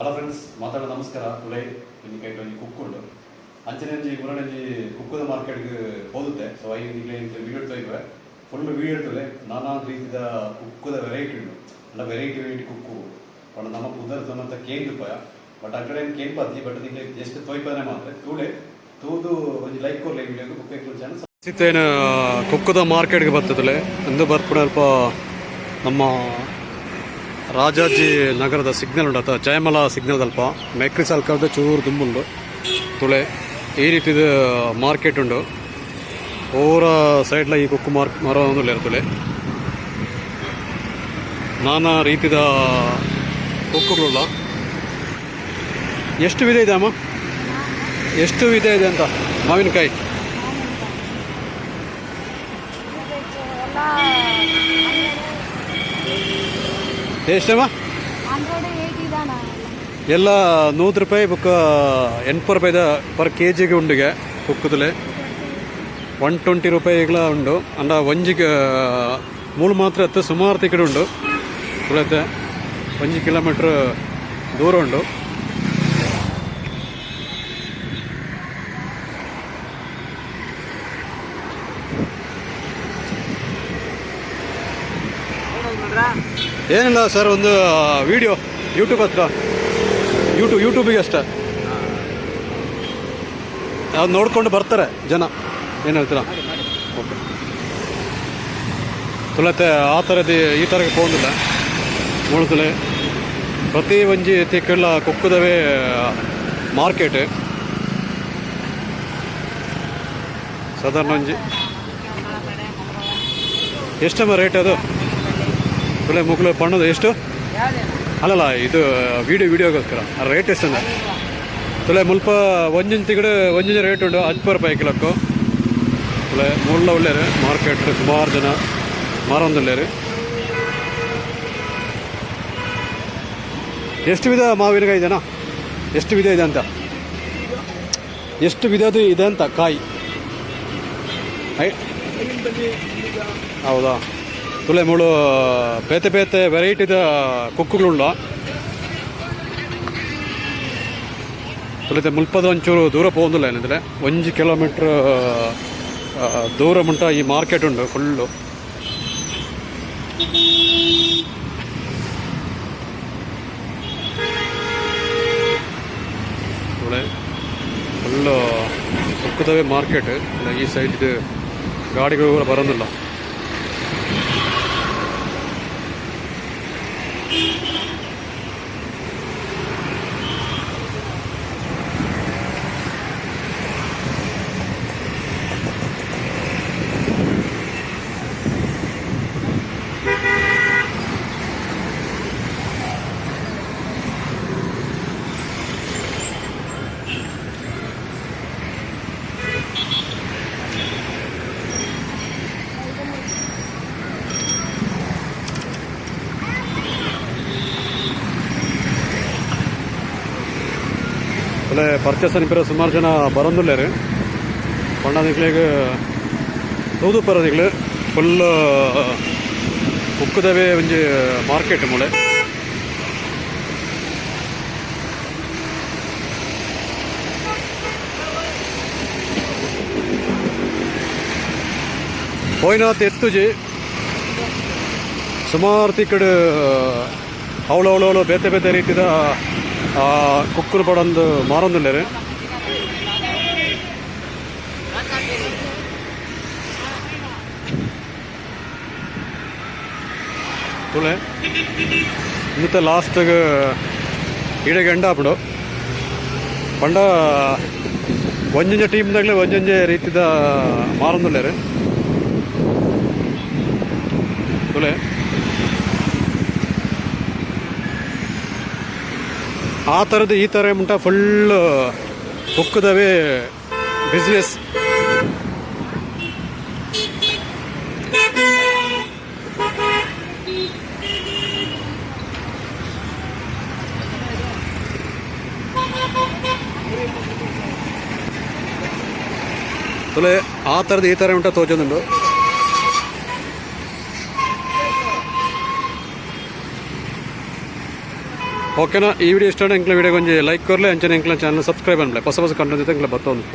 Hello friends, ಮಾತಾಡೋ ನಮಸ್ಕಾರ. ತುಳೈ ಒಂಜಿ ಕೈಟ್ ಒಂಜಿ ಕುಕ್ಕು ಉಂಡು. ಅಂಚನೆ ಒಂಜಿ ಮುರಡಂಜಿ ಕುಕ್ಕುದ ಮಾರ್ಕೆಟ್ಗೆ ಹೋಗುತ್ತೆ. ಸೊ ಐದು ನಿಗ್ಲೆ ವೀಡಿಯೋ ತೊಯ್ಬೆ, ಫುಲ್ ವೀಡಿಯೋ ತುಲೆ. ನಾನಾ ರೀತಿದ ಕುಕ್ಕುದ ವೆರೈಟಿ ಉಂಡು. ಅಂಡ ವೆರೈಟಿ ವೆರೈಟಿ ಕುಕ್ಕು ಪಂಡ ನಮ್ಮ ಪುದರ್ ತನ್ನಂತ ಕೇಂದ್ ಪೋಯ. ಬಟ್ ಆ ಕಡೆ ಕೇಂದ್ ಪತ್ತಿ. ಬಟ್ ನಿಗ್ಲೆ ಜಸ್ಟ್ ತೊಯ್ಪನೆ ಮಾತ್ರ ತೂಳೆ ತೂದು ಒಂಜಿ ಲೈಕ್ ಕೊರ್ಲೆ ವಿಡಿಯೋಗೆ. ಬುಕ್ ಚಾನಲ್ ಸೀತೇನ ಕುಕ್ಕುದ ಮಾರ್ಕೆಟ್ಗೆ ಬರ್ತದಲೆ ಅಂದು ಬರ್ಪುಣ ಅಲ್ಪ ನಮ್ಮ ರಾಜಾಜಿ ನಗರದ ಸಿಗ್ನಲ್ ಉಂಟು ಅಥವಾ ಜಯಮಲ ಸಿಗ್ನಲ್ ಅಲ್ಪ ಮೇಕ್ರಿ ಸಾಲ್ಕರ್ದ ಚೂರು ದುಂಬುಂಡು. ತುಳೆ ಈ ರೀತಿದ ಮಾರ್ಕೆಟ್ ಉಂಡು. ಪೂರ ಸೈಡ್ಲ ಈ ಕುಕ್ಕು ಮಾರ್ಕ್ ಮರ ಉಲ್ಲೆರ್ ತುಳೆ. ನಾನಾ ರೀತಿದ ಕುಕ್ಕುಗಳುಳ್ಳ. ಎಷ್ಟು ವಿಧ ಇದೆ ಅಮ್ಮ? ಎಷ್ಟು ವಿಧ ಇದೆ ಅಂತ ಮಾವಿನಕಾಯಿ? ಎಷ್ಟಮ್ಮ? 180 ದಾನ. ಎಲ್ಲ 100 ರೂಪಾಯಿ ಬೊಕ್ಕ 80 ರೂಪಾಯಿದ ಪರ್ ಕೆ ಜಿಗೆ ಉಂಡುಗೆ. ಕುಕ್ಕುದಲೆ 120 ರೂಪಾಯಿಗಳ ಉಂಡು. ಅಂಡ ಒಂಜಿಗೆ ಮೂಲು ಮಾತ್ರ ಅತ್ತು, ಸುಮಾರು ತಿಕ್ಕಡೆ ಉಂಡು. ತುಳತೆ 1 ಕಿಲೋಮೀಟ್ರ್ ದೂರ ಉಂಡು. ಏನಿಲ್ಲ ಸರ್, ಒಂದು ವಿಡಿಯೋ ಯೂಟ್ಯೂಬ್ ಹತ್ರ, ಯೂಟ್ಯೂಬಿಗೆ ಅಷ್ಟೇ. ಅದು ನೋಡಿಕೊಂಡು ಬರ್ತಾರೆ ಜನ. ಏನು ಹೇಳ್ತೀರಾ? ಓಕೆ. ತುಳತೆ ಆ ಥರದ್ದು ಈ ಥರಕ್ಕೆ ಪೋಂದಿಲ್ಲ. ನೋಡ್ತಲೆ ಪ್ರತಿ ಒಂಜಿ ತಿಕ್ಕಲ್ಲ ಕುಕ್ಕುದವೇ ಮಾರ್ಕೆಟ್. ಸಾಧಾರಣ ಒಂಜಿ ಎಷ್ಟಮ್ಮ ರೇಟ್ ಅದು? ತುಳೆ ಮುಗ್ಲು ಪಣ್ಣದು ಎಷ್ಟು? ಅಲ್ಲಲ್ಲ, ಇದು ವಿಡಿಯೋಗೋಸ್ಕರ. ರೇಟ್ ಎಷ್ಟು ತುಳೆ? ಮುಲ್ಪ ಒಂಜೊಂಜಿ ತಿಗಡು ಒಂಜೊಂಜಿ ರೇಟ್ ಉಂಡು. 10 ರೂಪಾಯಿ ಕಿಲೋಕ್ಕು. ತುಳೆ ಮುಳ್ಳ ಉಳ್ಳೇರು ಮಾರ್ಕೆಟ್ ಸುಮಾರು ಜನ ಮಾರೊಂದುಲ್ಲೇರು. ಎಷ್ಟು ವಿಧ ಮಾವಿನಕಾಯಿ ಇದೆನಾ? ಎಷ್ಟು ವಿಧ ಇದೆ ಅಂತ, ಎಷ್ಟು ವಿಧದ್ದು ಇದೆ ಅಂತ ಕಾಯಿ? ಹೌದಾ? ತುಲೆ ಮುಳು ಬೇತೆ ಬೇತೆ ವೆರೈಟಿದ ಕುಕ್ಕುಗಳುಳ್ಳ. ತುಳಿತೆ ಮುಲ್ಪದ ಒಂಚೂರು ದೂರ ಪೋಂದಿಲ್ಲ. ಏನಂದ್ರೆ 1 ಕಿಲೋಮೀಟ್ರ್ ದೂರ ಮುಂಟ ಈ ಮಾರ್ಕೆಟ್ ಉಂಡು ಫುಲ್ಲು. ತುಳೆ ಫುಲ್ಲು ಕುಕ್ಕುದವೇ ಮಾರ್ಕೆಟ್. ಈ ಸೈಡ್ ಗಾಡಿಗಳು ಕೂಡ ಬರೋದಿಲ್ಲ. ಅಲ್ಲೇ ಪರ್ಚೇಸ್ ಅನಿಪಿರ ಸುಮಾರು ಜನ ಬರೋದಿಲ್ಲೇರು. ಪಂಡ ನಿಕ್ಲೆಗ್ ತೂದು ಪರ ಫುಲ್ ಕುಕ್ಕುದವೇ ಒಂಜಿ ಮಾರ್ಕೆಟ್ ಮೂಲೆ. ಪೋಯಿನಾತ್ ಎತ್ತುಜಿ. ಸುಮಾರು ತಿಕ್ಕಡು ಅವಳು ಅವಳು ಅವಳು ಬೇತೆ ಬೇತೆ ರೀತಿದ ಕುಕ್ಕುಲು ಪಡೊಂದು ಮಾರೊಂದುಲ್ಲೆರ್. ತುಳೆ ಇಂತ ಲಾಸ್ಟ್ಗೆ ಈಡೆಗೆ ಎಂಡ ಆಪುಂಡು. ಪಂಡ ಒಂಜೊಂಜೆ ಟೀಮ್ದಾಗಲೇ ಒಂಜೊಂಜೆ ರೀತಿದ ಮಾರೊಂದುಲ್ಲೆರ್. ತುಳೆ ಆ ಥರದ್ದು ಈ ಥರ ಮುಂಟ ಫುಲ್ ಕುಕ್ಕುದವೇ ಬಿಸ್ನೆಸ್. ತುಲೆ ಆ ಥರದ್ದು ಈ ಥರ ಉಂಟ ತೋಜೊಂದುಂಡು. ಓಕೆನಾ? ಈ ವಿಡಿಯೋ ಇಷ್ಟ ಎಂಕ್ಲ ವಿಡಿಯೋ ಒಂಜಿ ಲೈಕ್ ಕೊರ್ಲೆ, ಅಂಚನೆ ಎಂಕ್ಲ ಚಾನಲ್ ಸಬ್ಸ್ಕ್ರೈಬ್ ಅನ್ಲೆ. ಹೊಸ ಹೊಸ ಕಂಟೆಂಟ್ ಜೊತೆ ಎಂಕ್ಲ ಬತ್ತೊಂದು.